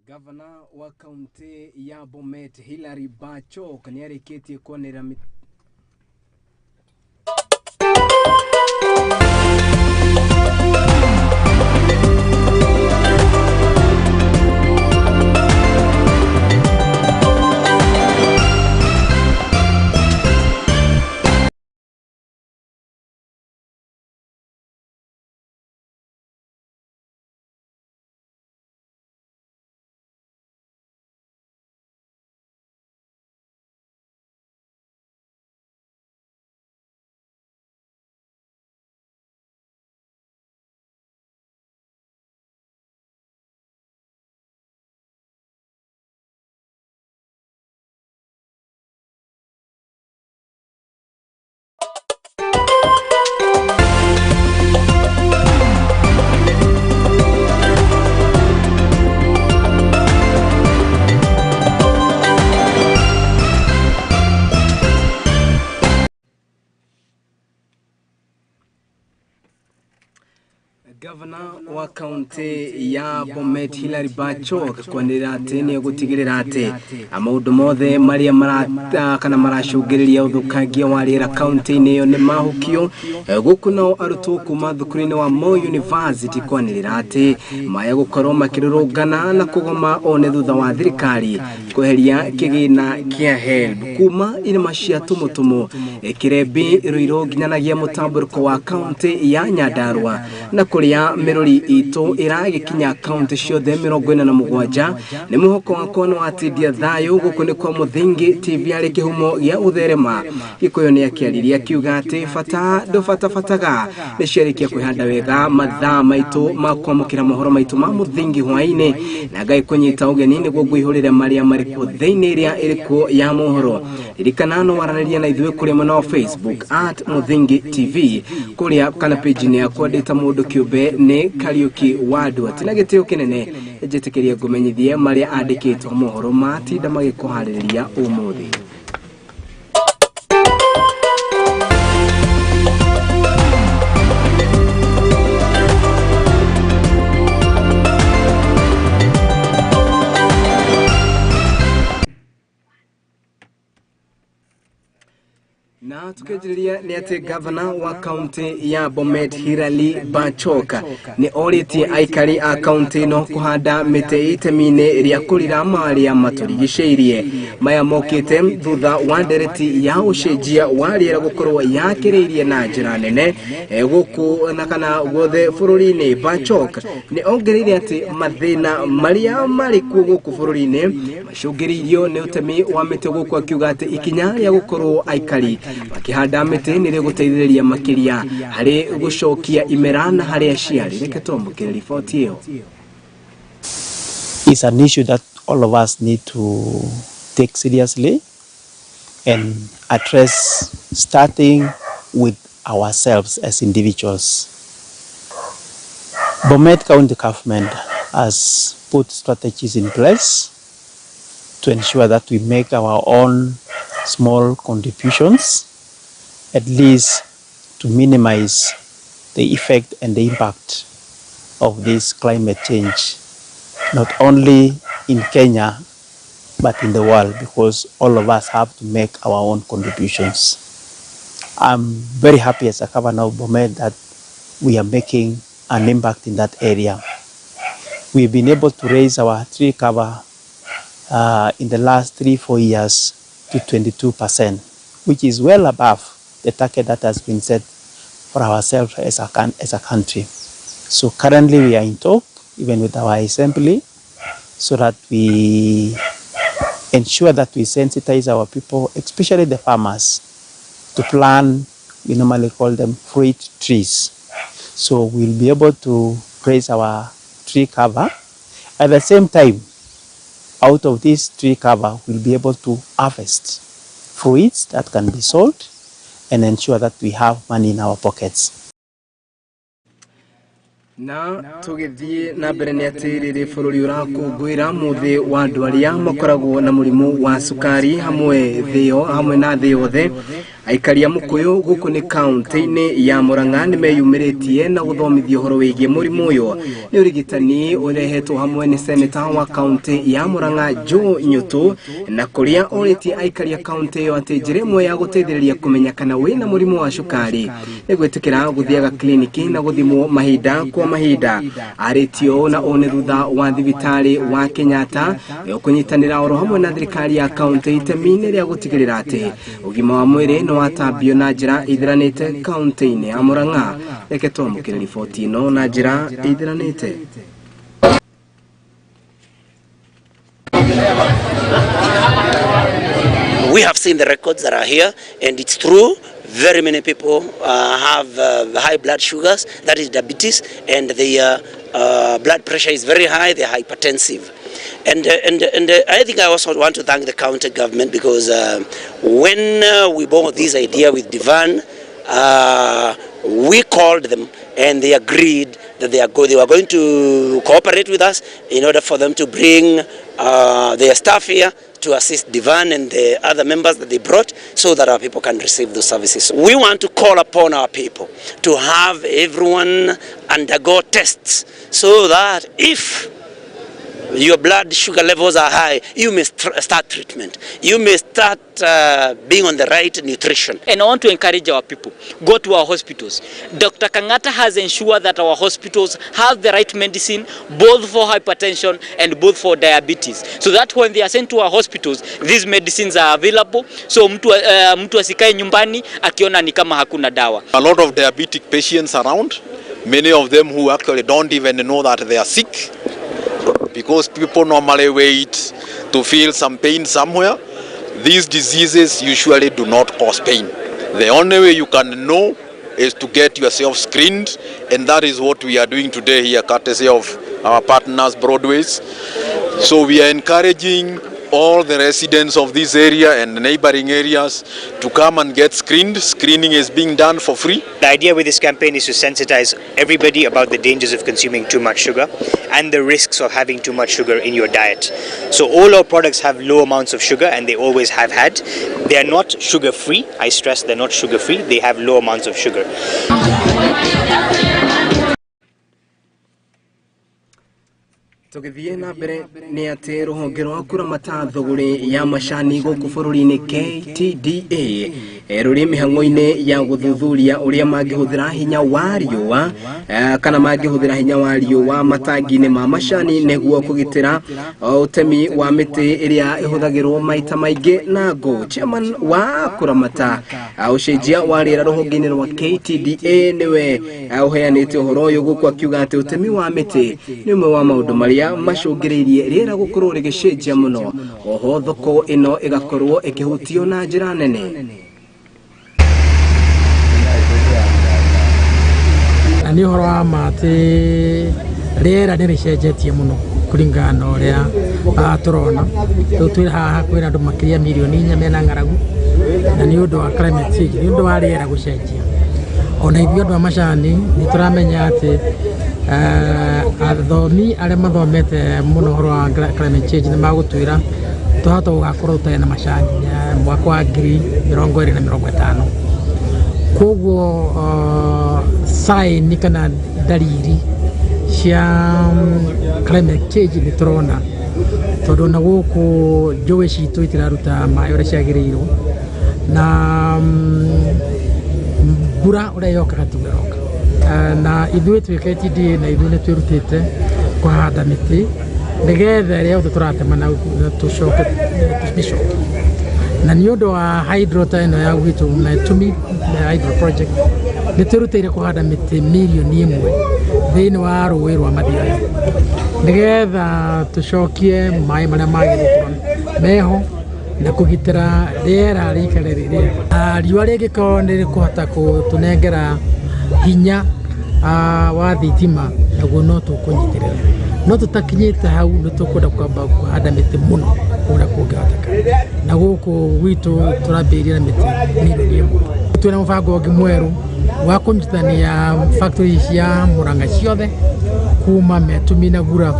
Gavana wa kaunti ya Bomet Hilary Barchok nĩarĩkĩtie kwanĩrĩra Gavana wa kaunti ya Bomet Hilary Barchok kwanĩrĩra atĩ nĩ egũtigĩrĩra atĩ maũndũ mothe marĩa marata kana maracũngĩrĩria ũthũkangia wa rĩera kaunti-inĩ ĩyo nĩ mahukio. Gũkũ nao arutwo kuma thukuru-inĩ wa Moi University kwanĩrĩra atĩ maya gũkorwo makĩrũrũngana na kũgoma o nĩ thutha wa thirikari kweheria kĩgĩna kĩa HELB kuma irĩma cia Tumutumu, Kĩrembi, Ruiru nginyanagia mũtambũrũko wa kaunti ya Nyandarua na kũrĩa mĩrũri itũ ĩragĩkinya kaunti ciothe 47. Nĩ mwĩhoko wakwa nĩ watindia thayũ. Gũkũ nĩ kwa Mũthingi TV arĩ kĩhumo gĩa ũtherema. Gĩkũyũ nĩ akĩaririe akiuga atĩ bata ndũbatabataga nĩ ciarĩkia kwĩhanda wega mathaa maitũ ma kwamũkĩra mohoro maitũ ma Mũthingi hwaĩ-inĩ, na Ngai kũnyita ũgeni nĩguo ngũihũrĩre marĩa marĩ kuo thĩinĩ ĩrĩa ĩrĩ kuo ya mohoro. Ririkana no waranĩria na ithuĩ kũrĩa mwena wa Facebook at Mũthingi TV kũrĩa kana page-inĩ yakwa ndĩ ta mũndũ kĩũmbe nĩ Kariũki wa Nduati, na gĩtĩo kĩnene njĩtĩkĩrie ngũmenyithie marĩa andĩkĩtwo mohoro matinda magĩkũharĩrĩria ũmũthĩ. Na tukĩanjĩrĩria nĩ atĩ gavana wa kaunti ya Bomet Hilary Barchok nĩ orĩtie aikari a kaunti ĩno kũhanda mĩtĩ itemi-inĩ rĩa kũrira marĩa matũrigicĩirie. Maya mokĩte thutha wa ndereti ya ũcenjia wa rĩera gũkorwo yakĩrĩirie na njĩra nene gũkũ na kana guothe bũrũri-inĩ. Barchok nĩ ongereire atĩ mathĩna marĩa marĩ kuo gũkũ bũrũri-inĩ macũngĩrĩirio nĩ ũtemi wa mĩtĩ gũkũ, akiuga atĩ ikinya rĩa gũkorwo aikari makĩhanda mĩtĩ nĩ rĩgũteithĩrĩria makĩria harĩ gũcokia imera na harĩa ciarĩ. Reke twamũkĩre riboti ĩyo. It's an issue that all of us need to take seriously and address, starting with ourselves as individuals. Bomet County Government has put strategies in place to ensure that we make our own small contributions, at least to minimize the effect and the impact of this climate change, not only in Kenya, but in the world, because all of us have to make our own contributions. I'm very happy as a governor of Bomet that we are making an impact in that area. We've been able to raise our tree cover in the last 3-4 years to 22%, which is well above the target that has been set for ourselves as a country. So currently we are in talk, even with our assembly, so that we ensure that we sensitize our people, especially the farmers, to plant, we normally call them fruit trees. So we'll be able to raise our tree cover. At the same time, out of this tree cover, we'll be able to harvest fruits that can be sold and ensure that we have money in our pockets. Na tũgĩthiĩ na mbere nĩ atĩ rĩrĩ bũrũri ũrakũngũĩra mũthĩ wa andũ arĩa makoragwo na mũrimũ wa cukari hamwe thĩ hamwe na thĩ yothe. Aikari a Mũkũyũ gũkũ nĩ kaunti-inĩ ya Murang'a nĩ meyumĩrĩtie na gũthomithio ũhoro wĩgiĩ mũrimũ ũyũ. Nĩ ũrigitani ũrehetwo hamwe nĩ seneta wa kaunti ya Murang'a Joe Nyutu, na kũrĩa orĩtie aikari a kaunti ĩyo atĩ njĩra ĩmwe ya gũteithĩrĩria kũmenya kana wĩna mũrimũ wa cukari nĩ gwĩtĩkĩra gũthiaga kliniki na gũthimwo mahinda kwa mahinda. Arĩtie ũũ na ũũ nĩ thutha wa thibitarĩ wa Kenyatta kũnyitanĩra oro hamwe na thirikari ya kaunti itemi-inĩ rĩa gũtigĩrĩra atĩ ũgima wa mwĩrĩ nĩ watambio na njĩra ĩthiranĩte kaunti-inĩ ya Murang'a. Reke twamũkĩre riboti ĩno na njĩra ĩthiranĩte. We have seen the records that are here, and it's true. Very many people have high blood sugars, that is diabetes, and their blood pressure is very high, they are hypertensive. And I think I also want to thank the county government, because when we bought this idea with Divan, we called them and they agreed that they were going to cooperate with us in order for them to bring their staff here to assist Divan and the other members that they brought, so that our people can receive those services. We want to call upon our people to have everyone undergo tests, so that if your blood sugar levels are high, you may start treatment. You may start being on the right nutrition. And I want to encourage our people, go to our hospitals. Dr. Kangata has ensured that our hospitals have the right medicine, both for hypertension and both for diabetes. So that when they are sent to our hospitals, these medicines are available. So mtu asikae nyumbani akiona ni kama hakuna dawa. A lot of diabetic patients around, many of them who actually don't even know that they are sick, because people normally wait to feel some pain somewhere. These diseases usually do not cause pain. The only way you can know is to get yourself screened, and that is what we are doing today here, courtesy of our partners, Broadways. So we are encouraging all the residents of this area and neighboring areas to come and get screened. Screening is being done for free. The idea with this campaign is to sensitize everybody about the dangers of consuming too much sugar and the risks of having too much sugar in your diet. So all our products have low amounts of sugar, and they always have had. They are not sugar-free. I stress they're not sugar-free. They have low amounts of sugar. Tũgĩthiĩ na mbere nĩ atĩ rũhonge rwa kũramata thũgũrĩ ya macani gũkũ bũrũri-inĩ KTDA rũrĩ mĩhang'o-inĩ ya gũthuthuria ũrĩa mangĩhũthĩra hinya wa riũa kana mangĩhũthĩra hinya wa riũa matangi-inĩ ma macani nĩguo kũgitĩra ũtemi wa mĩtĩ ĩrĩa ĩhũthagĩrwo maita maingĩ na ngũ. Chairman wa kũramata ũcenjia wa rĩera rũhonge-inĩ rwa KTDA nĩwe ũheanĩte ũhoro ũyũ gũkũ akiuga atĩ ũtemi wa mĩtĩ nĩ ũmwe wa maũndũ marĩa macũngĩrĩirie rĩera gũkorwo rĩgĩcenjia mũno, oho thoko ĩno ĩgakorwo ĩkĩhutio na njĩra nene. Na nĩ ũhoro wa ma atĩ rĩera nĩ rĩcenjetie mũno kũringana na ũrĩa tũrona. Rĩu twĩ haha kwĩna andũ makĩria mirioni 4 mena ng'aragu, na nĩ ũndũ wa climate change, nĩ ũndũ wa rĩera gũcenjia. Ona ithuĩ andũ a macani nĩ tũramenya atĩ athomi arĩa mathomete mũno ũhoro wa climate change nĩ magũtwĩra twahota gũgakorwo tũtarĩ na macani mwaka wa 2025. Koguo sign kana dalili cia climate change nĩ tũrona, tondũ na gũkũ njũĩ citũ itiraruta maĩ ũrĩa ciagĩrĩirwo, na mbura ũrĩa yokaga tiguo ĩroka. Na ithuĩ twĩ KTDA na ithuĩ nĩ twĩrutĩte kũhanda mĩtĩ nĩgetha ĩrĩa yothe tũratema na tũcoke tũmĩcokie. Na nĩ ũndũ wa hydro ta ĩno ya gwitũ Tumi hydro project nĩ twĩrutĩire kũhanda mĩtĩ mirioni 1 thĩinĩ wa rũĩ rwa Mathioya nĩgetha tũcokie maĩ marĩa magĩrĩirwo gũkorwo meho na kũgitĩra rĩera rĩikare rĩ rĩega. Riũa rĩngĩkorwo nĩ rĩkũhota gũtũnengera hinya wa thitima, naguo no tũkũnyitĩrĩra, no tũtakinyĩte hau nĩ tũkwenda kwamba kũhanda mĩtĩ mũno ũrĩa kũngĩhoteka, na gũkũ gwitũ tũrambĩrĩria na mĩtĩ mirioni 1. Twĩna mũbango ũngĩ mwerũ Wa kũnyitithania factory cia Murang'a ciothe kuma Metumi na Gura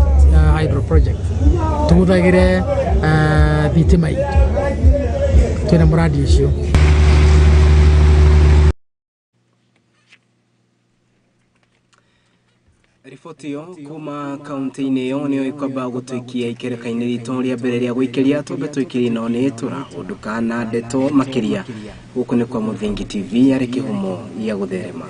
hydro project tũhũthagĩre thitima itũ twĩna mũradi ũcio. Riboti ĩyo kuma kaunti-inĩ ĩyo nĩyo ĩkwamba gũtũikia ikereka-inĩ ritũ rĩa mbere rĩa gũikĩria twambe tũikĩrie no nĩ tũrahũndũka na ndeto makĩria. Gũkũ nĩ kwa Mũthingi TV arĩ kĩhumo gĩa gũtherema.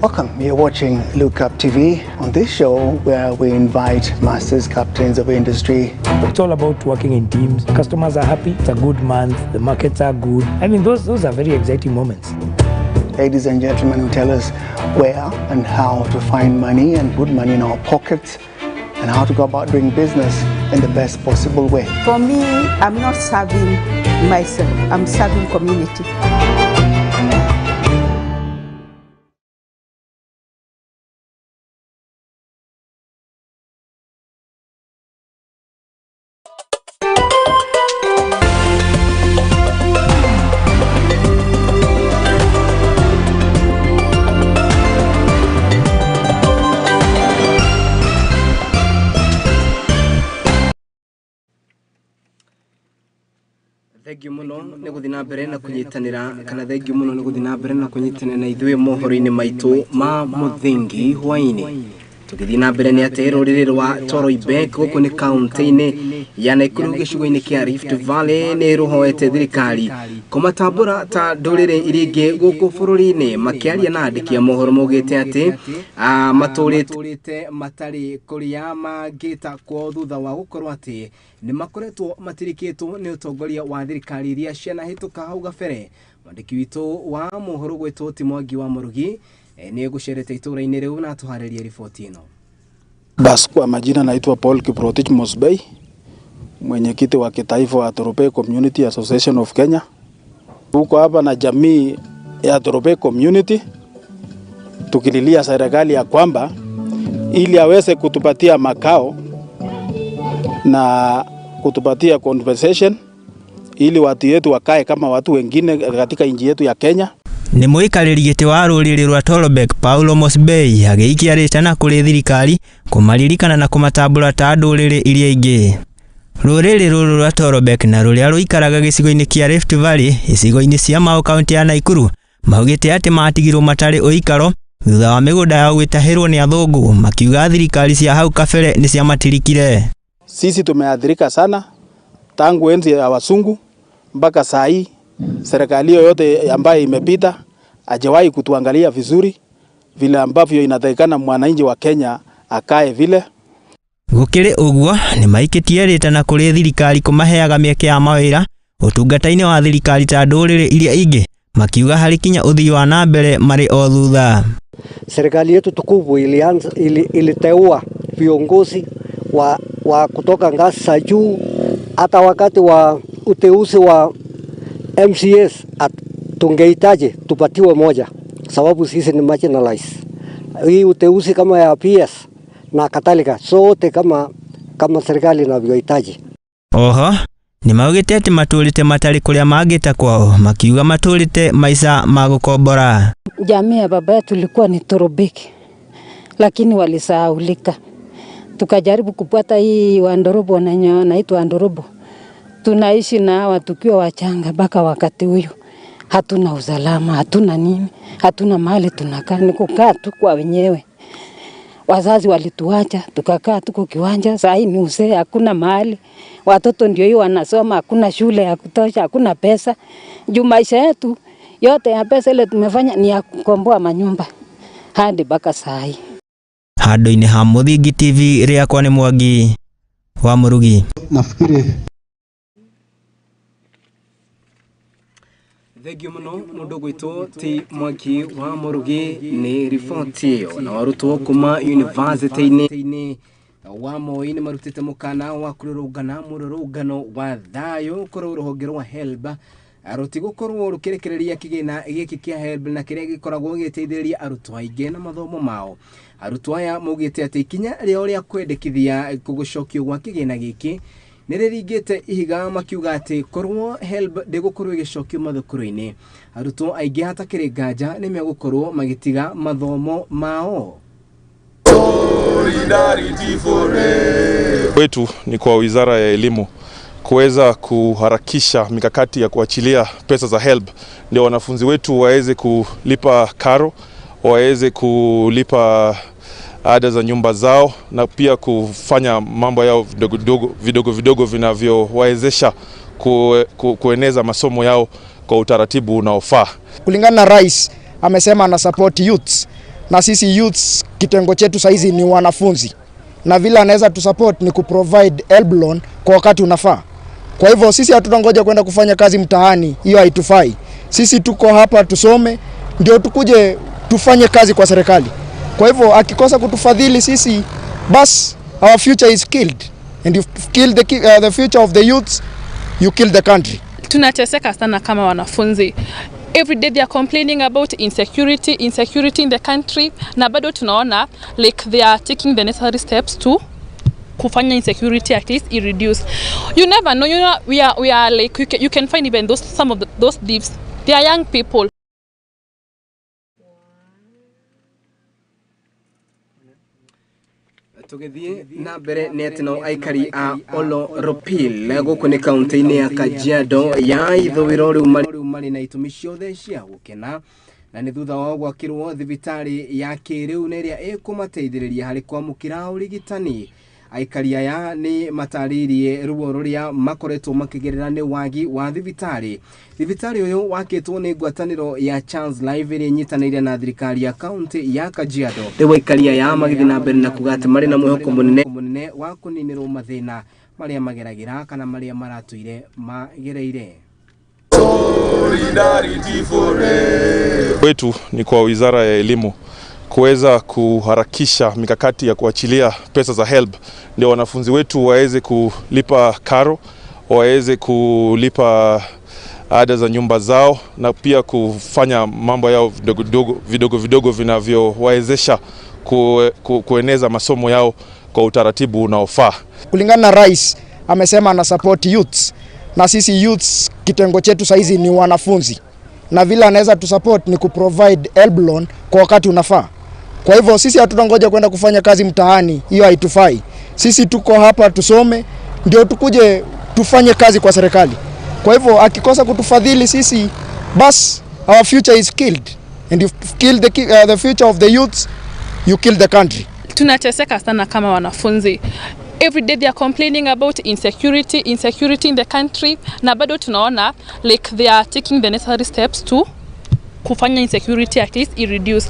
Welcome. You're watching Look Up TV. On this show, where we invite masters, captains of industry. It's all about working in teams. Customers are happy. It's a good month. The markets are good. I mean, those are very exciting moments. Ladies and gentlemen who tell us where and how to find money and put money in our pockets and how to go about doing business in the best possible way. For me, I'm not serving myself. I'm serving community. Thengiũ mũno nĩ gũthiĩ na mbere na kũnyitanĩra kana thengiũ mũno nĩ gũthiĩ na mbere na kũnyitanĩra na ithuĩ mohoro-inĩ maitũ ma mũthingi hwaĩ-inĩ. Tũgĩthiĩ na mbere nĩ atĩ rũrĩrĩ rwa Toroibek gũkũ nĩ kaunti-inĩ ya Nakuru gĩcigo-inĩ kĩa Rift Valley nĩ rũhoete thirikari kũmatambũra ta ndũrĩrĩ iria ingĩ gũkũ bũrũri-inĩ. Makĩaria na andĩki a mohoro maugĩte atĩ matũrĩte matarĩ kũrĩa mangĩta kwao thutha wa gũkorwo atĩ nĩ makoretwo matirikĩtwo nĩ ũtongoria wa thirikari iria cianahĩtũka hau gabere. Mwandĩki witũ wa mohoro gwĩtwo Ti Mwangi wa Mũrugi nĩ egũcerete itũũra-inĩ rĩu na atũharĩrie riboti ĩno. Bas, kwa majina naitwa Paul Kiprotich Mosbey, mwenyekiti wa kitaifa wa Toropei Community Association of Kenya. Tuko hapa na jamii ya Toropei Community tukililia serikali ya kwamba ili aweze kutupatia makao na kutupatia compensation ili watu yetu wakae kama watu wengine katika nchi yetu ya Kenya. Nĩ mũikarĩri gĩtĩ wa rũrĩrĩ rwa Torobek Paulo Mosbey agĩikia rĩtana kũrĩ thirikari kũmaririkana na kũmatambũra ta ndũrĩrĩ iria ingĩ. Rũrĩrĩ rũrũ rwa Torobek na rũrĩa rũikaraga gĩcigo-inĩ kĩa Rift Valley icigo-inĩ cia Mau kaunti ya Nakuru maugĩte atĩ matigirwo matarĩ ũikaro thutha wa mĩgũnda yao gwĩtahĩrwo nĩ athũngũ, makiuga thirikari cia hau kabere nĩ ciamatirikire. Sisi tumeathirika sana tangu enzi ya wasungu mpaka saa hii. Serikali yoyote ambayo imepita hajawahi kutuangalia vizuri vile ambavyo inatakikana mwananchi wa Kenya akae vile. Gũkĩrĩ ũguo nĩ maikĩtie rĩtana kũrĩ thirikari kũmaheaga mĩeke ya mawĩra ũtungata-inĩ wa thirikari ta ndũrĩrĩ iria ingĩ, makiuga harĩ kinya ũthii wa na mbere marĩ o thutha. Serikali yetu tukufu iliteua viongozi wa kutoka ngazi za juu. Hata wakati wa uteuzi wa MCS tungehitaji tupatiwe moja, sababu sisi ni marginalized. Hii uteuzi kama ya PS na kadhalika sote kama serikali inavyohitaji. Oho nĩ maugĩte atĩ matũrĩte matarĩ kũrĩa mangĩta kwao, makiuga matũrĩte maica ma gũkombora. Jamii ya baba yetu ilikuwa ni Torobeki, lakini walisahaulika. Tukajaribu kupata hii Wandorobo na naitwa Wandorobo. Tunaishi na hawa tukiwa wachanga mpaka wakati huyu, Hatuna usalama, hatuna nini, hatuna mahali tunakaa, ni kukaa tu kwa wenyewe. Wazazi walituacha tukakaa tuko kiwanja, saa hii ni uzee, hakuna mahali. Watoto ndio hiyo wanasoma, hakuna shule ya kutosha, hakuna pesa. Juu maisha yetu yote ya pesa ile tumefanya ni ya kukomboa manyumba hadi mpaka saa hii. Handũ-inĩ ha Mũthingi TV rĩakwa nĩ Mwangi wa Mũrugi. Nafikiri Thengio muno mundu gwitwo ti Mwangi wa Murugi ni riboti ĩyo. Na arutwo kuma university-inĩ wa Moi nĩ marutĩte mũkana wa kũrũrũngana mũrũrũngano wa thayũ kũrĩ rũhonge rwa HELB rũtigũkorwo rũkĩrekereria kĩgĩna gĩkĩ kĩa HELB na kĩrĩa gĩkoragwo gĩgĩteithĩrĩria arutwo aingĩ na mathomo mao. Arutwo aya maugĩte atĩ ikinya rĩao rĩa kwendekithia gũcokio gwa kĩgĩna gĩkĩ nĩ rĩringĩte ihiga, makiuga atĩ korwo HELB ndĩgũkorwo ĩgĩcokio mathukuru-inĩ, arutwo aingĩ hatakĩrĩ nganja nĩ megũkorwo magĩtiga mathomo mao. Wetu ni kwa Wizara ya Elimu kuweza kuharakisha mikakati ya kuachilia pesa za HELB ndio wanafunzi wetu waweze kulipa karo, waweze kulipa ada za nyumba zao na pia kufanya mambo yao vidogo vidogo vinavyowawezesha kueneza masomo yao kwa utaratibu unaofaa. Kulingana na rais amesema ana support youths, na sisi youths kitengo chetu saizi ni wanafunzi, na vile anaweza tu support ni kuprovide HELB loan kwa wakati unafaa. Kwa hivyo sisi hatutangoja kwenda kufanya kazi mtaani, hiyo haitufai. Sisi tuko hapa tusome ndio tukuje tufanye kazi kwa serikali. Kwa hivyo akikosa kutufadhili sisi, bas our future is killed, and you kill the future of the youths, you kill the country. Tunateseka sana kama wanafunzi. Every day they are complaining about insecurity in the country, na bado tunaona like they are taking the necessary steps to kufanya insecurity at least i reduce. You never know, you know, we are like you can find even those some of those thieves, they are young people. Tũgĩthiĩ na mbere nĩ atĩ nao aikari a Oloropil gũkũ nĩ kaunti-inĩ ya Kajiado ya ithũĩro rĩu marĩ na itũmi ciothe cia gũkena, na nĩ thutha wao gwakĩrwo thibitarĩ ya kĩrĩu na ĩrĩa ĩkũmateithĩrĩria harĩ kwamũkĩra ũrigitani. Aikari aya nĩ matarĩirie ruo rũrĩa makoretwo makĩgerera nĩ wagi wa thibitarĩ. Thibitarĩ ũyũ wakĩtwo nĩ ngwatanĩro ya Chance Life ĩrĩa ĩnyitanĩire na thirikari ya kaunti ya Kajiado. Rĩu aikari aya magĩthiĩ na mbere na kuga atĩ marĩ na mwĩhoko mũnene wa kũninĩrwo mathĩna marĩa mageragĩra kana marĩa maratũire magereire. Wetu ni kwa Wizara ya Elimu kuweza kuharakisha mikakati ya kuachilia pesa za HELB ndio wanafunzi wetu waweze kulipa karo, waweze kulipa ada za nyumba zao na pia kufanya mambo yao vidogo vidogo vinavyowawezesha kueneza masomo yao kwa utaratibu unaofaa. Kulingana na rais amesema ana support youths, na sisi youths kitengo chetu saizi ni wanafunzi, na vile anaweza tu support ni kuprovide HELB loan kwa wakati unafaa. Kwa hivyo sisi hatutangoja kwenda kufanya kazi mtaani, hiyo haitufai. Sisi tuko hapa tusome ndio tukuje tufanye kazi kwa serikali. Kwa hivyo akikosa kutufadhili sisi, bas our future is killed, and you kill the future of the youths, you kill the country. Tunateseka sana kama wanafunzi. Every day they are complaining about insecurity in the country, na bado tunaona like they are taking the necessary steps to kufanya insecurity at least i reduce.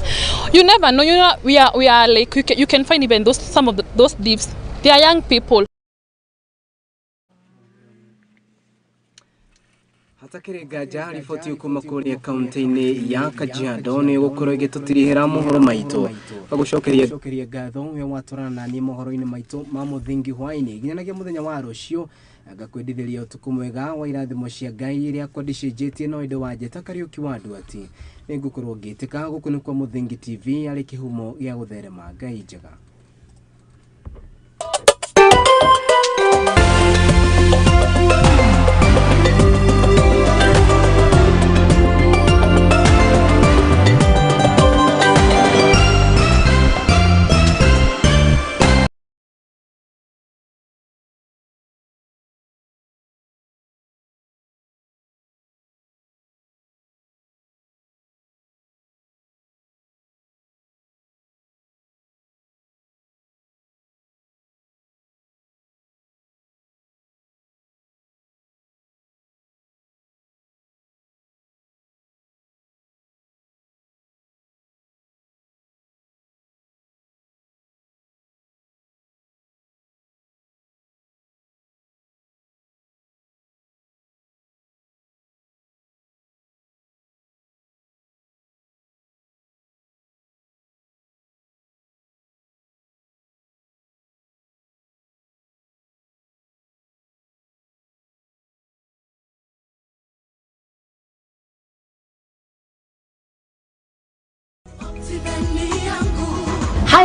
You never know, you know, we are like you can find even those some of those thieves, they are young people. Hatakĩrĩ nganja riboti kuma kũrĩa kaunti-inĩ ya Kajiado nĩ gũkorwo ĩgĩtũtirihĩra mohoro maitũ. Gagũcokeria ngatho we watwarana na niĩ mohoro-inĩ maitũ ma mũthingi hwaĩ-inĩ nginyanagia mũthenya wa rũciũ. Ngakwendithĩria ũtukũ mwega wa irathimo cia Ngai iria kwandicenjetie no ĩndĩ wanjĩta Kariũki wa Nduati. Nĩngũkorwo ngĩtĩka gũkũ nĩ kwa Mũthingi TV arĩ kĩhumo gĩa gũtherema. Ngai njega.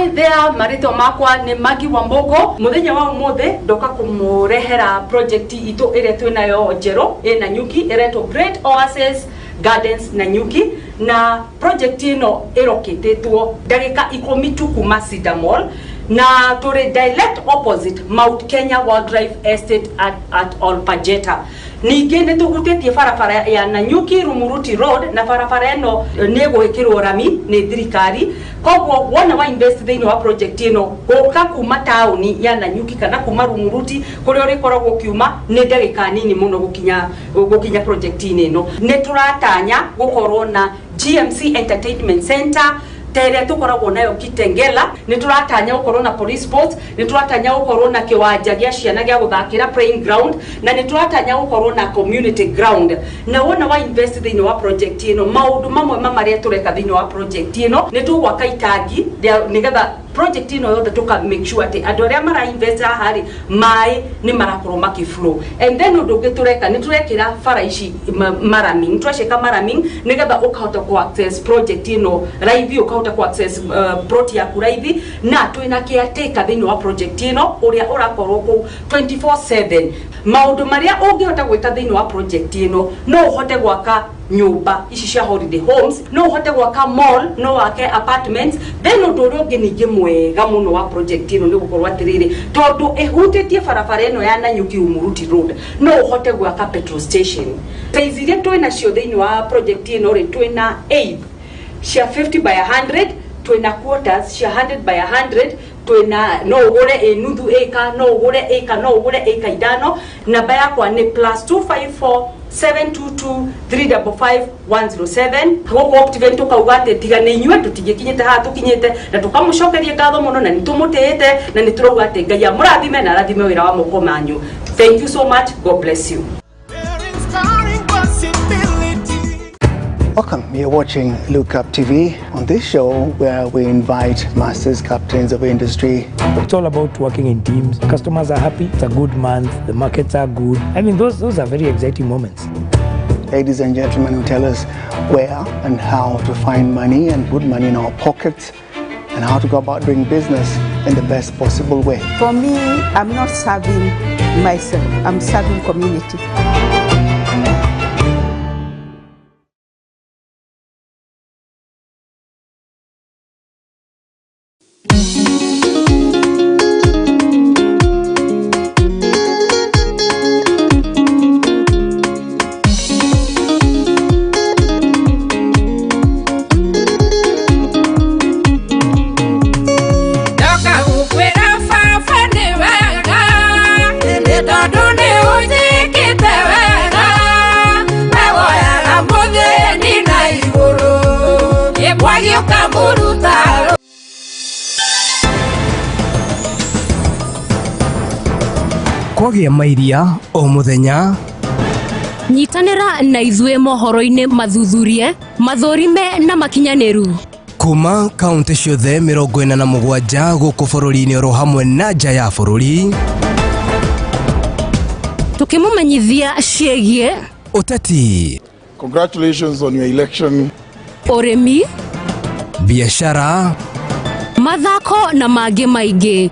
Hi there, marĩtwa makwa nĩ Maggie Wambogo. Mũthenya wa ũmũthĩ ndoka kũmũrehera project itũ ĩrĩa twĩnayo njerũ ĩ Nanyuki, ĩretwo Great Oasis Gardens Nanyuki, na project ĩno ĩrokĩtĩtwo ndagĩka 10 tu kuma Cedar Mall, na tũrĩ direct opposite Mount Kenya Wildlife Estate at Olpajeta. Ningĩ nĩ tũhutĩtie barabara ya Nanyuki Rumuruti Road, na barabara ĩno nĩ ĩgwĩkĩrwo rami nĩ thirikari. Koguo wona wa invest thĩinĩ wa project ĩno, gũka kuma taũni ya Nanyuki kana kuma Rumuruti kũrĩa ũrĩkoragwo ũkiuma nĩ ndagĩka nini mũno gũkinya project-inĩ ĩno. Nĩ tũratanya gũkorwo na GMC Entertainment Center ta ĩrĩa tũkoragwo nayo Kitengela. Nĩ tũratanya gũkorwo na police post, nĩ tũratanya gũkorwo na kĩwanja gĩa ciana gĩa gũthakĩra, playing ground, na nĩ tũratanya gũkorwo na community ground. Na wona wa invest thĩinĩ wa project ĩno, maũndũ mamwe ma marĩa tũreka thĩinĩ wa project ĩno, nĩ tũgwaka itangi nĩgetha project ĩno yothe tũka make sure atĩ andũ arĩa mara invest haha rĩ, maĩ nĩ marakorwo makĩ flow. And then ũndũ ũngĩ tũreka, nĩ tũrekĩra bara ici maraming, nĩ tũracĩka maraming nĩgetha ũkahota ku access project ĩno raithi, ũkahota ku access plot yaku raithi. Na twĩna caretaker thĩinĩ wa project ĩno ũrĩa ũrakorwo kũu 24/7. Maũndũ marĩa ũngĩhota gwĩka thĩinĩ wa project ĩno, no ũhote gwaka nyũmba ici cia holiday homes, no ũhote gwaka mall, no wake apartments. Then ũndũ ũrĩa ũngĩ ningĩ mwega mũno wa project ĩno nĩ gũkorwo atĩrĩrĩ, tondũ ĩhutĩtie barabara ĩno ya Nanyuki Rumuruti Road, no ũhote gwaka petrol station. Size iria twĩ nacio thĩinĩ wa project ĩno rĩ, twĩna 8 cia 50 by 100, twĩna quarters cia 100 by 100, twĩna no ũgũre ĩ nuthu ĩka, no ũgũre ĩka, no ũgũre ĩka 5. Namba yakwa nĩ +254 722 355 107. Gũkũ Optiven tũkauga atĩ tiga nĩ inyuĩ tũtingĩkinyĩte haha tũkinyĩte, na tũkamũcokeria ngatho mũno, na nĩ tũmũtĩĩte, na nĩ tũrauga atĩ Ngai amũrathime na arathime wĩra wa moko manyu. Thank you so much. God bless you. Welcome. You're watching Look Up TV. On this show, where we invite masters, captains of industry. It's all about working in teams. Customers are happy. It's a good month. The markets are good. I mean, those are very exciting moments. Ladies and gentlemen who tell us where and how to find money and put money in our pockets and how to go about doing business in the best possible way. For me, I'm not serving myself, I'm serving community. Kwagĩa mairia o mũthenya. Nyitanĩra na ithuĩ mohoro-inĩ mathuthurie, mathũrime na makinyanĩru kuma kaunti ciothe 47 gũkũ bũrũri-inĩ oro hamwe na nja ya bũrũri, tukĩmũmenyithia ciĩgiĩ ũteti. Congratulations on your election. Ũrĩmi, biashara, mathako na mangĩ maingĩ.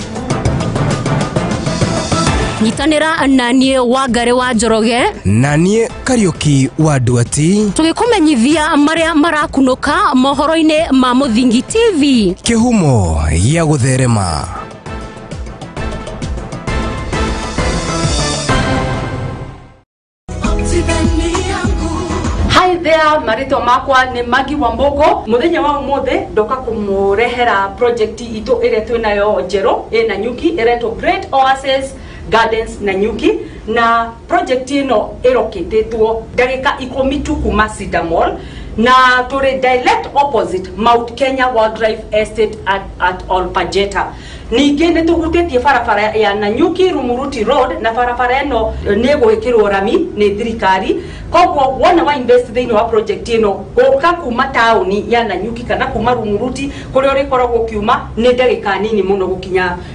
Nyitanĩra na niĩ Wangari wa Njoroge na niĩ Kariuki wa Nduati, tũgĩkũmenyithia marĩa marakunũka mohoro-inĩ ma Mũthingi TV, kĩhumo gĩa gũtherema. Hi there, marĩtwa makwa nĩ Maggie Wambogo. Mũthenya wa ũmũthĩ ndoka kũmũrehera project itũ ĩrĩa twĩnayo njerũ ĩ Nanyuki, ĩretwo Great Oasis Gardens Nanyuki, na project ĩno ĩrokĩtĩtwo ndagĩka 10 tu kuma Cedar Mall, na tũrĩ direct opposite Mount Kenya Wildlife Estate at Olpajeta. Ningĩ nĩ tũhutĩtie barabara ya Nanyuki Rumuruti Road, na barabara ĩno nĩ ĩgwĩkĩrwo rami nĩ thirikari. Koguo wona wa invest thĩinĩ wa project ĩno, gũka kuma taũni ya Nanyuki kana kuma Rumuruti kũrĩa ũrĩkoragwo ũkiuma nĩ ndagĩka nini mũno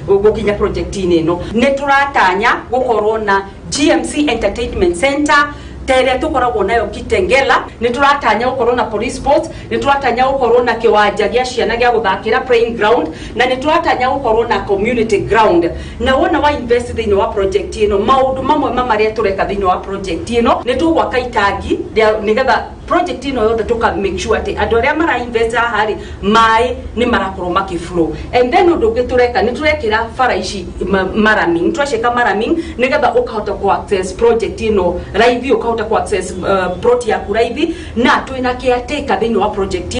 gũkinya project-inĩ ĩno. Nĩ tũratanya gũkorwo na GMC Entertainment Center Ta ĩrĩa tũkoragwo nayo Kitengela, nĩ tũratanya gũkorwo na police post, nĩ tũratanya gũkorwo na kĩwanja gĩa ciana gĩa gũthakĩra, playing ground, na nĩ tũratanya gũkorwo na community ground. Na wona wa invest thĩinĩ wa project ĩno, maũndũ mamwe ma marĩa tũreka thĩinĩ wa project ĩno, nĩ tũgwaka itangi nĩgetha project ĩno yothe tũka make sure atĩ andũ arĩa mara invest haha rĩ, maĩ nĩ marakorwo makĩ flow. And then ũndũ ũngĩ tũreka, nĩ tũrekĩra bara ici murraming, tũracĩka murraming nĩgetha ũkahota ku access project ĩno raithi, ũkahota ku access plot yaku raithi. Na twĩna caretaker thĩinĩ wa project.